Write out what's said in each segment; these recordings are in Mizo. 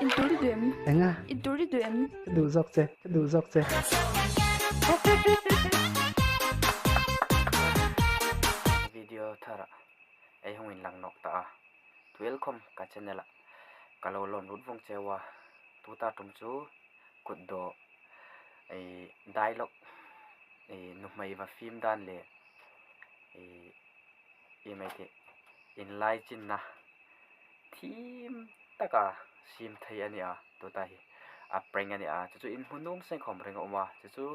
Intur i duh em? Enga? Intur i duh em? Ka duh zawk che, ka duh zawk che. Video tharah ei hung in lang nawk ta a, welcome ka channel ah ka lo lawn lut vawng cheu a, tuta tum chu kut dawh ih dialogue ih nuhmei va fim dan leh ih ih mai teh inlai chinna thim taka sim thei a ni a tuta hi a prank a ni a chu chu in hmu num sengkhawm reng a awm a chu chu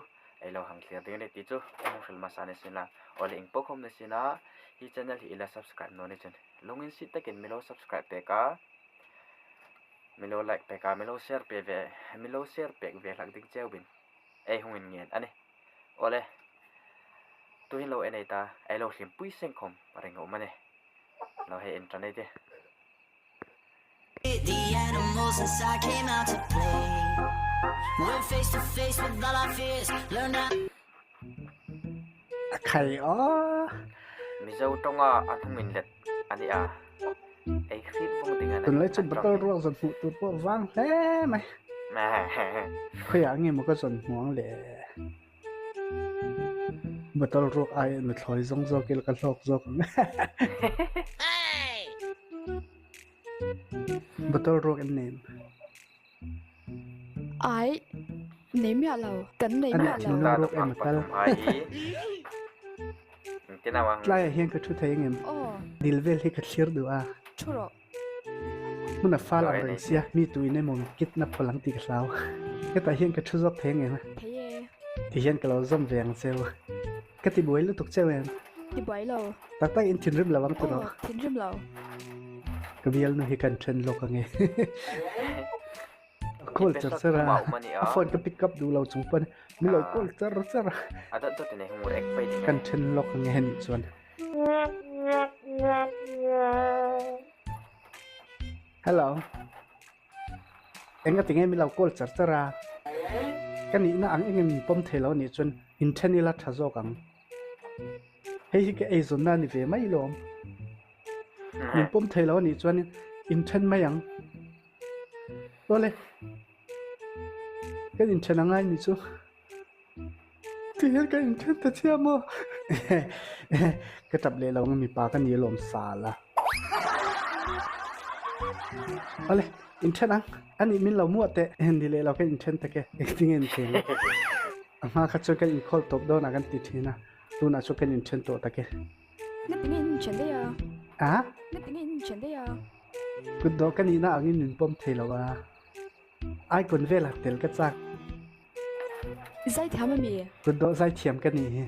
ei lo hang thlir ding a ni tih chu ka hmu hril hmasa ni sin a awle eng pawh khawm ni sin a hi channel hi ila subscribe nawn ni chuan lungin sit takin milo subscribe pek a milo like pek a milo share pe ve milo share pek ve hlak ding cheu bin ei hung in ngen a ni awle tuhin lo en ei ta ei lo hlimpui sengkhawm reng a awm a ni. Lo hei en tan te. The animals inside came out to play. Went face to face with all our fears. Learned how. A khai aw. Mizo tawnga a hnung in let a ni a, ei hrit vawng ding a ni. Tunlai chu bottle ruak zawn hmuh tur pawh vang hle mai. Khawiah nge maw ka zawn hmuang le. Bottle ruak ai a nuthlawi zawng zawk ila ka hlawk zawk ang. Bottle ruak in nem. Ai, nei miah lo. Kan nei Ani miah lo. thinlung ruak em a kal. Tlaiah hian ka thu thei angem? Aw. Dil vel hi ka thlir duh a. Thu rawh. Hmun a fal ang reng sia, mi tuin emaw mi kidnap pawh lang tih ka hlau. Hetah hian ka thu zawk thei ang em a? Thei e. Ti hian ka lo zawm ve ang cheu. Ka ti buai lutuk cheu em? Ti buai lo. Tak tak in thinrim lo ang tiraw? Aw, thinrim lo. Ka bialnu hi kan then lawk ang e. Ka call char char a, a phone ka pick up duh lo chung pawn min lo call char char a. Kan then lawk ang e nih chuan. Hello. Enga tinge min lo call char char a. Ka nihna ang eng min pawm thei lo nih chuan in then ila tha zawk ang. Hei hi ka eizawnna a ni ve mai lawm. Min pawm thei lo nih chuan in then mai ang. Awle. Kan in then angai nih chu. Ti hian ka inthen ta chiah maw? Ka tap leh lo ang mipa ka ni alawm sal a. Awle, inthen ang. Anih min lo muah teh. Ni leh lo ka inthen tak e. Engtin nge inthen ang? A hma kha chuan kan inkhawl tawp dawn ah kan ti thin a. Tunah chuan kan inthen tawh tak e. Na tinge in inthen daih a? A? Na tinge in inthen daih a? Kut dawh ka nihna angin min pawm thei lo a. Icon velah tel ka chak. Zaithiam a mi? Kut dawh zaithiam ka nih hi.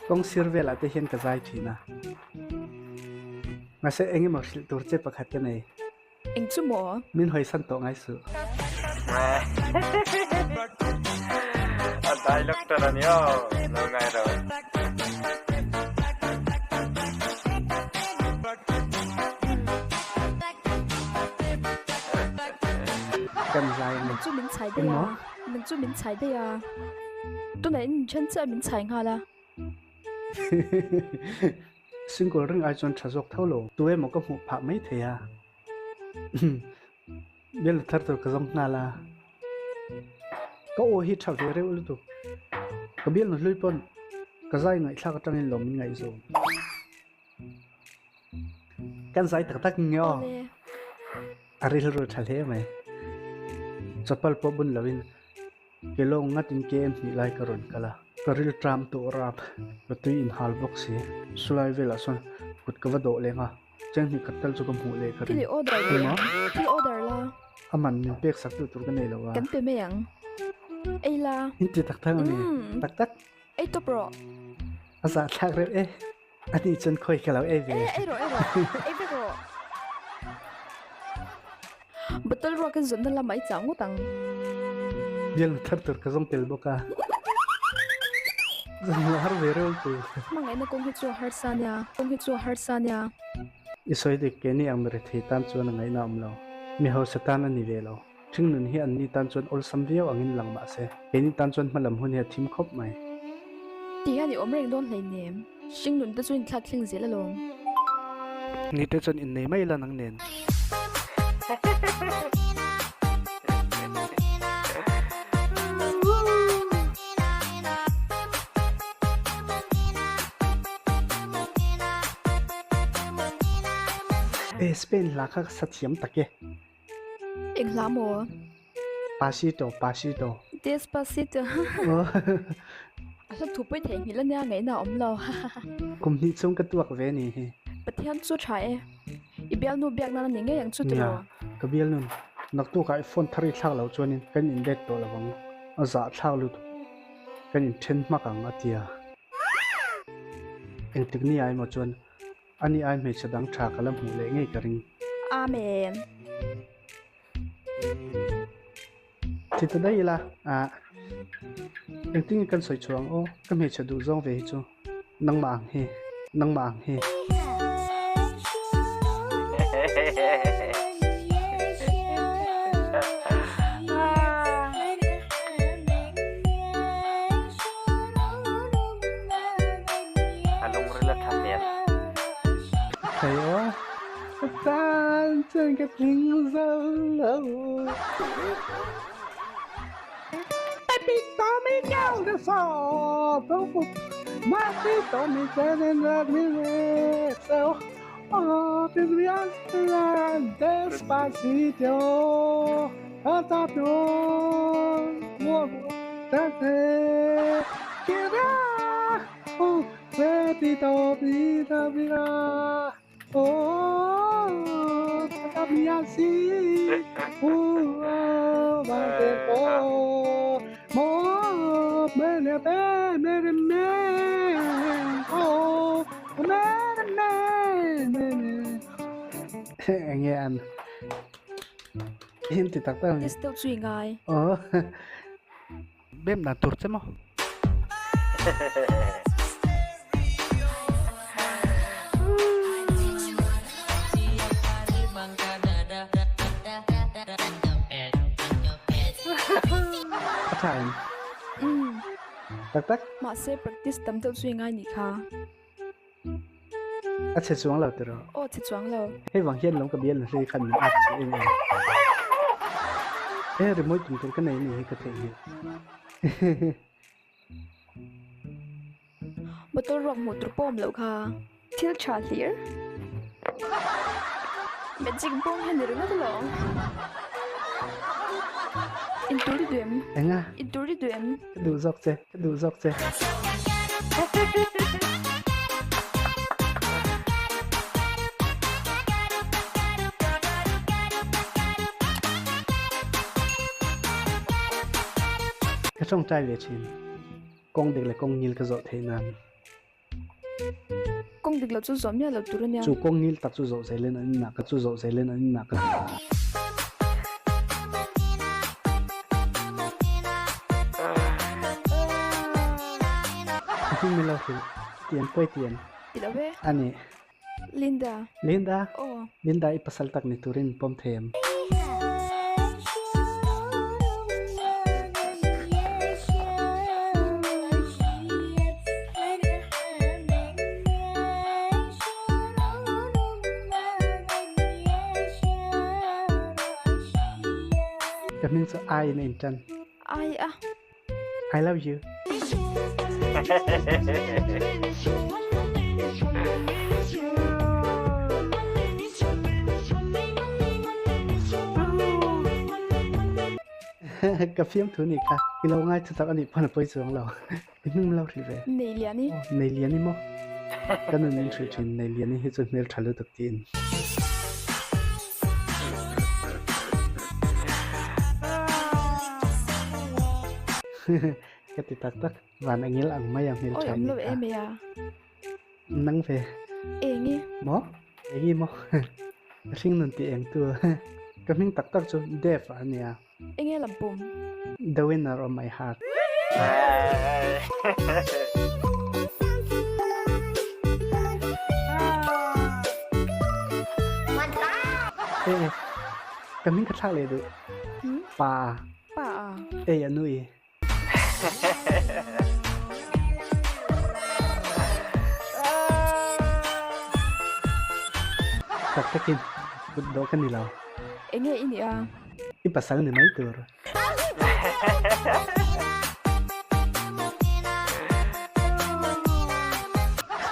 Kawng sir velah te hian ka zai thin a. Mahse eng emaw hrilh tur che pakhat ka nei. Eng chu maw? Min hawisan tawh ngai suh. A dialogue tar a ni aw, lo ngai ro. Kan zai a ni. Nang chu min chhai daih a, nang chu min chhai daih a. Tunah in then chiah min chhai nghal a. Single ring ai chuan tha zawk tho lo. Tu emaw ka hmuh phah mai thei a. Bel thar tur ka zawng nghal a. Ka aw hi tha ve reuh lutuk. Ka bialnu hlui pawn ka zai ngaihthlak atangin lawm min ngaihzawm. Kan zai tak tak nge aw. A rilru tha hle mai. Chapal pawh bun loin ke lawng ngatin KM hnih lai ka rawn kal a. Ka ril tram tawh rap. Ka tui inhal bawk si. Sulai velah chuan kut ka va dawh leng a. Cheng hnih khat tal chu ka hmuh leh ka ring. Thil i order Engmaw? Thil order la. A man min pek sak duh tur ka nei lo a. Kan pe mai ang. Ei la. In ti tak tak a ni. Tak tak. Ei tawp rawh. A zahthlak reuh e. A nih chuan khawi ka lo ei ve. E, ei rawh, ei rawh. Ei vek rawh. Bottle ruak in zawnna lamah i chah ngawt ang. Bialnu thar tur ka zawng tel bawk a. Zawn har ve reuh tu. Hmangaihna kawng hi chu a harsa nia, kawng hi chu a harsa nia. I sawi dik, keini ang mirethei tan chuan a ngaihna awm lo. Mi hausa tan a ni ve lo. Hringnun hi anni tan chuan awlsam viau angin lang mah se, keini tan chuan hmalam hun hi a thim khawp mai. Ti hian i awm reng dawn hleinem. Hringnun te chu inthlak thleng zel alawm. Ni te chuan innei mai la nang nen. E Spain hla kha ka sa thiam tak e. Eng hla maw? Pasito, pasito. Despacito. A hla thu pawi theihnghilh ania ngaihna a awm lo. Kum hnih chhung ka tuak ve ni hi. Pathian chu tha e. I bialnu biak nan a ni ngei ang chu tiraw? Nia, ka bialnun. Naktukah i phone thar i thlak loh chuanin kan inlet tawh lo ang. A zah thlak lutuk. Kan inthen hmak ang a tia. Engtik ni ah emaw chuan ani ai hmeichhe dang tha ka la hmuh leh ngei ka ring. Amen. Thi ta daih ila, ah engtin nge kan sawi chhuah ang aw, ka hmeichhe duh zawng ve hi chu nangmah ang hi, nangmah ang hi. A lungril a tha hmel. Thei aw. Ka tan chuan ka tling zo lo. Enge an him ti tak tak ni. Test deuh chu i ngai. Aw. Bem dan tur che maw? A tha em? Umm. Tak tak? Mahse practice tam deuh chu i ngai nih kha. A chhe chuang lo tiraw? Aw chhe chuang lo. Hei vang hian lawm ka bial na hlei khan min at chhe em em. He rimawi tum tur ka nei ni hi ka theih hi. Motor ruak hmuh tur pawh awm loh kha. Thil tha hlir. Magic bawm hian ni ringawt alawm. Intur i duh em? Enga? Intur i duh em? Ka duh zawk che, ka duh zawk che. Ka tawngtai ve thin. Kawng dik leh kawng ngil ka zawh theih nan. Kawng dik lo chu zawh miah lo tur a nia. Chu kawng ngil tak chu zawh zel in an inah ka chu zawh zel in an inah ka. A hming min lo hrilh. Tian pawi tian. Ti lo e. A ni. Linda. Linda. Aw. Linda i pasal tak ni turin min pawm thei em? Ka hming chu I in a intan. I a. I love you. Ka fiam thu ni kha. I lo ngai thu tak a nih pawn a pawi chuang lo. I hming lo hrih ve. Nei lian i. Nei lian i maw? Ka nun in hrih thin nei lian i hi chu hmel tha lutuk tiin. Ka ti tak tak van a ngil ang mai a hmel tha ni kha. Nang ve. Eng i. Maw? Eng i maw? Ka hring nun ti eng tu. Ka hming tak tak chu Dev a nia. Enge lam pum? The winner of my heart. E e, ka hming ka thlak leh duh. Pa. Pa a. Ei a nui. Tak takin kut dawh ka ni lo. Enge i nih a? I pasal ni mai tur.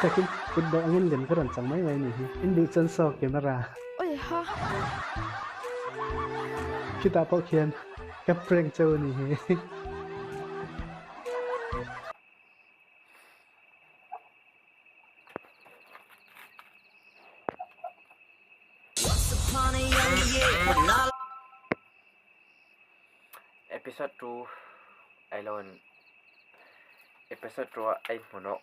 Takin kut dawh angin lem ka rawn chang mai mai ni hi. In duh chuan saw camera. Oi. kha. Khitah pawh khian ka prank cheu a ni hi. Episode 2 ai loin episode 2 a ei hmunawh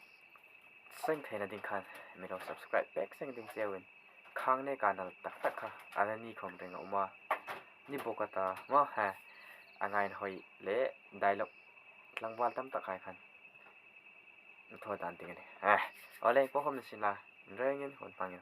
seng theihna ding khan min lo subscribe vek seng ding cheu in khang ne ka nal tak tak kha a la ni khawm reng a awm a ni bawk ata maw ha a ngain hawi leh dialogue tlangval tam tak ai khan thaw dan ding a ni eh awle pawh hawm ni sin la rengin hun hmangin.